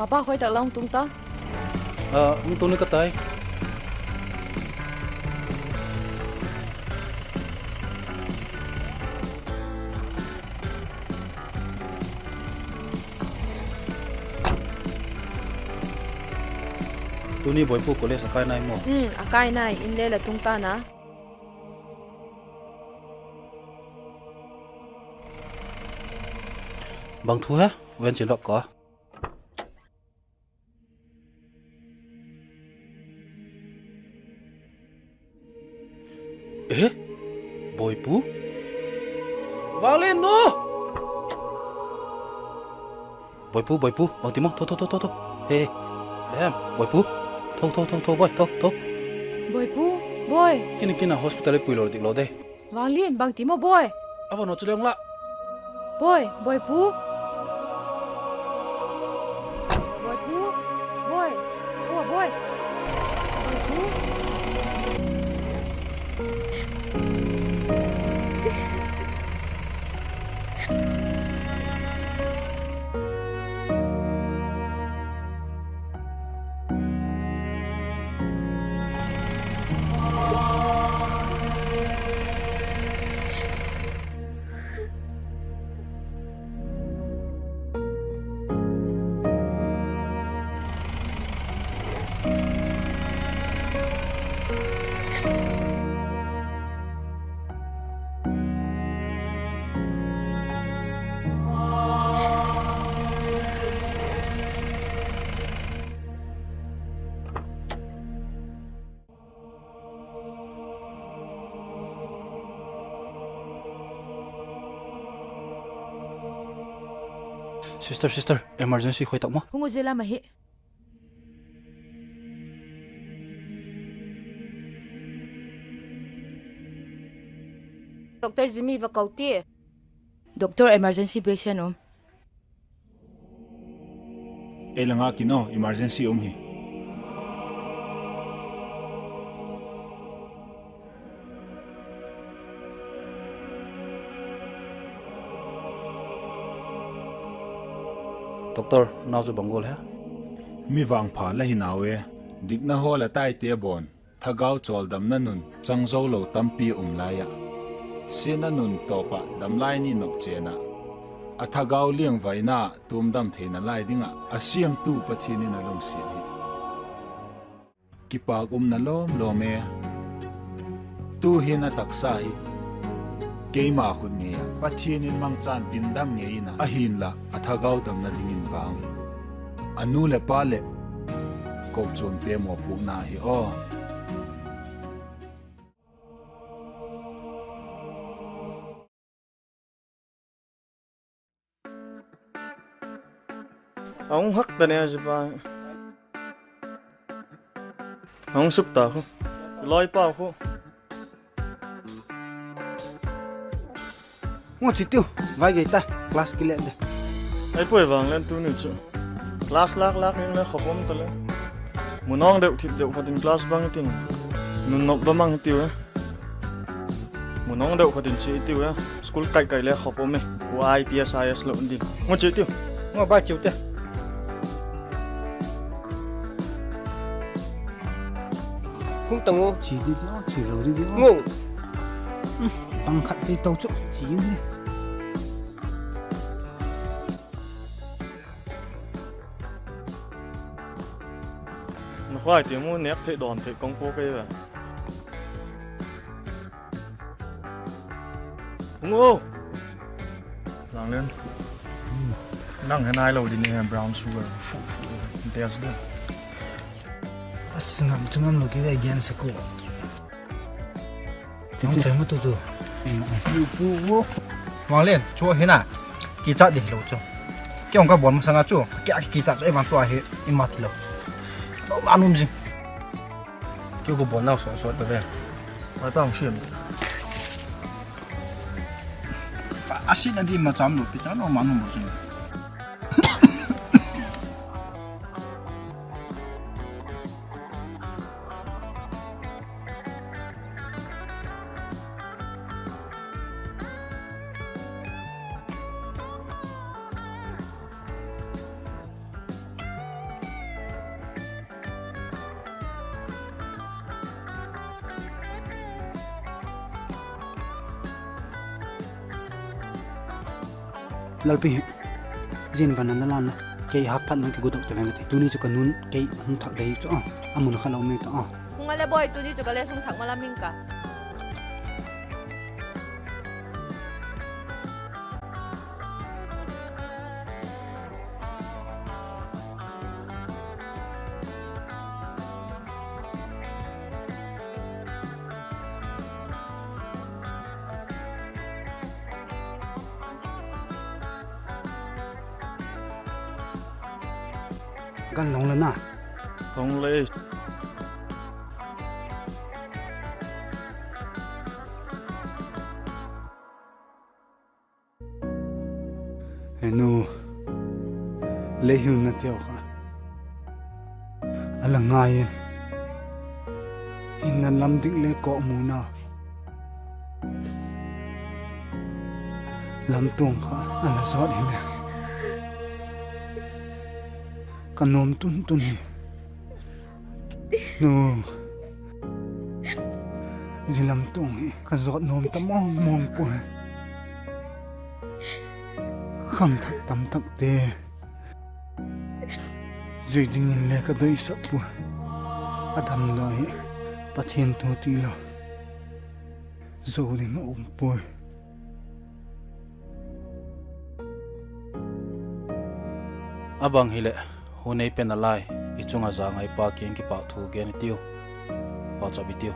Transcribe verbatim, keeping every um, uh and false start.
Papa, khoi tak la hung tung ta? A, hung tung ni ka tai. Tuni Boipu college a kai nai maw? Um, a kai nai, in le la tung ta na. Bang thu he? Ven chin vak ka. E, Boipu? Vanglian nu! Boipu, Boipu, bang ti maw? Tho, tho, tho, tho, tho. He, Lem, Boipu. Tho, tho, tho, tho, Boi, tho, tho. Boipu, Boi. Kin, kin a hospital i pui lo dik lo de. Vanglian, bang ti maw, Boi? A van u chu leng la. Boi, Boipu. Boipu, Boi. Tho a, Boi. Boipu. Sister, sister, emergency khoi tak maw? Hung u, zia lam ahi. Doctor Jimmy va ko ti. Doctor, emergency patient um. Ei la ngak in aw, emergency um hi. Doctor, nau chu bang gual he? Mi vangpha la hi nau e, dikna hawl a taite bawn thagau chawldamna nun chang zo lo tampi um lai ah, siatna nun tawp ah damlai ni nop chen ah, a thagau liangvaina tuamdam theina lai ding ah a siamtu Pathian in a lungsiat hi. Kipâk umna lawm lawm e. Tu'hin a taksa hi keima khut ngei ah Pathian in mangchan dindam ngei in a, ahinla a thagau damna dingin vang a nu leh pa leh kochuamte mawpuakna ahi aw. A hung hak ta ne a zipa. A hung suk ta khu. Lawipa khu. Ngo chi tiu, vai gei ta, class kile de. Ai puai vang len tuni chu. Class lâk lâk in le khop um ta le. Mu nawng deuh thip deuh khat in class bang i tin. Nunnop ba mang i tiu e. Mu nawng deuh khat in chi i tiu e. School kai kai le khop um e. U IPS IAS lo un din. Ngo chi tiu. Ngo ba chiu te. Hung ta ngo. Chi di di, chi lo di di. Ngo. Bang khat kei to chu, chi ni. Na khoi ti mu nêk thei dawn thei kong pua kei ve. Ngo. Lang len. Nang he nai lo din e brown sugar. Fu, fu, taste de. As ngam chu ngam lo kei ve gen sa ku. Nang chai mu tu chu. Pu pu. Wang len chu hina. Kichat di lo chu. Kei hung ka bawl masang a chu. Kei a kichat chu ei vang tua hi. I mat lo. Lo ma num zing. Kei ku bawl nau sawt sawt ta ve. Ai pa hung siam. A sit na di ma cham lo pi ta lo ma num zing. Lalpi, zin van a la lan la, kei hâk phat nung kigudok ta veng ka ti. Tuni chu ka nun kei hung thak dei chu a, a mun kha lo mi ta a. Hung a le bawi, tuni chu ka le hung thak ma lam ing ka. Gan long la na. Long le. He nu, lei hilna teu kha a la ngai in, hinna lam dik le kawkmuna lamtuang kha a la zawt hile, ka nuam tun tun hi. Nu, zia lamtuang hi ka zawt nuam ta mawng mawng puai. Khangthak tamtakte zui dingin le ka doisak puai. A damdawi hi Pathian thu tilo zo ding a um puai. A bang hileh, hun ei pen a lai, i chung ah zangai pa kiang kipâk thu gen i tiu, pauchap i tiu.